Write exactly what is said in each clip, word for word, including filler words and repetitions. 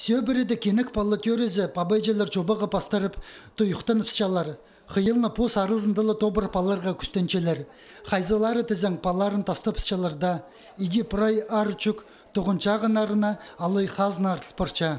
Сӧбіреде кинек паллы тӧрізі пабайҷылар чобағға пастырып, тойыхтаныбысчалар. Хыйалны пос аразында ла тобырып аларға кӱстенчелер. Хайзылары тізең палларын тастабысчалар даа. Иди прай аар чӱк тоғынчағаннарына алай хазна артыл парча.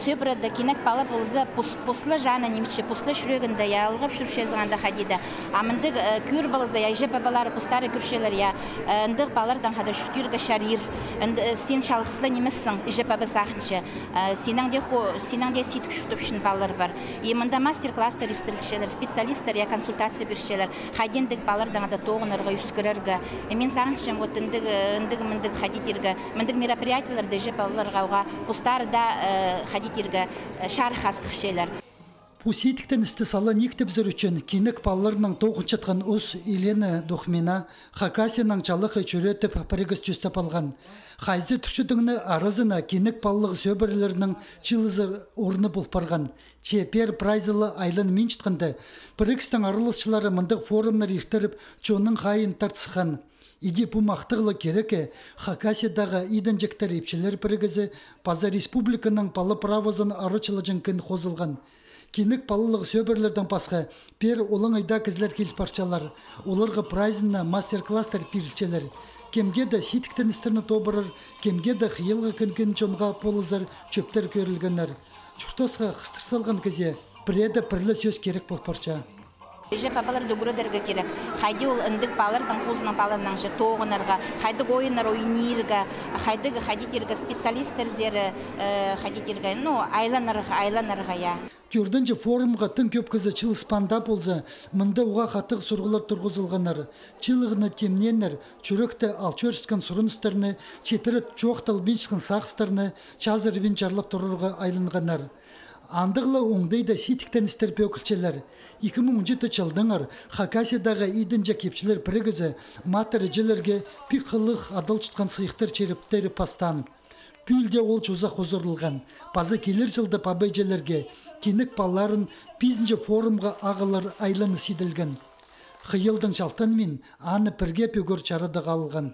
Сӧбіреде кинек паллы полза, пос-, пос ла чаны нимче, пос ла чӱрегінде ялғап чӧрчезің анда хайди даа. А мындағ, э, кӧр полза, я, іҷе-пабалары постары кӧрчелер, я, э, ындағ паллардаң хада чуртирға чарир. Ында, э, син чалғыс ла нимессің, іҷе-паба сағынча. Э, синең дее хо-, синең дее сидік чуртапчаң паллар пар. И мында мастер-класстар иртірілчелер, специалисттер, я, консультация пирчелер. Хайди ындағ паллардаң ада тоғынарға, ӧскірерге. И мин сағынчам, вот ындағ, э, ындағ, мындағ хайди тирге, мындағ мероприятиелерде іҷе-пабаларға уғаа постары даа, э, хайди тирге, э, чарых асхчалар. Пу сидіктеністі сала никтебізер ӱчӱн кинек палларынаң тоғынчатхан ус Елена Духмина Хакасиянаң чалахай чӱреттеп пірігіс тӧстеп алған. Хайзы тӱрчедігнің аразына кинек паллығ сӧбірелернің чыылызар орны пол парған. Че пеер прайзы ла айланминчатханда, пірігістің араласчылары мындағ форумнар иртіріп, чонның хайиин тартысхан. Иди пу махтағлығ кирекке Хакасиядағы идінҷектер ипчілер пірігізі паза республиканың пала правозын арачылаҷаң кін хозылған. Кинек паллығ сӧбірелердең пасха, пеер олаңай даа кізілер киліп парчалар. Оларға прайзына мастер-класстар пирілчелер. Кемге дее сидіктеністерні тобырар, кемге дее хыйалға кірген чонға полызар чӧптер кӧрілгеннер. Чуртасха хыстыр салған кізее пірееде пір ле сӧс кирек пол парча. Іҷе-пабаларды ӱгредерге кирек. Хайди ол ындағ паллардаң позының палазынаң же тоғынарға, хайдағ ойыннар ойнирға, хайдағ, хайди тирге, специалисттер сірер, э, хайди тирге, ну, айланарға, айланарға, я. Тӧртінҷі форумға тың кӧп кізі чыылыспаан даа полза, мында уғаа хатығ сурығлар турғызылғаннар. Чыылығны тимнееннер чӱректе ал чӧріскен сурыныстарны, читіре чоохталбинчатхан сағыстарны чазырбин чарлап турарға айланғаннар. Андағ ла оңдайда сидіктеністер пӧгілчелер. Ікі муң он читі чылдаңар Хакасиядағы идінҷек ипчілер пірігізі матыр іҷелерге пик хылых адалчатхан сыйыхтар чиріптері пастаан. Пӱӱл дее ол чозах хозырылған. Паза килер чылда пабайҷыларға кинек палларын пизінҷі форумға ағылар айланыс иділген. Хыйалдаң чалтанмин, аны пірге пӧгер чарадығ алған.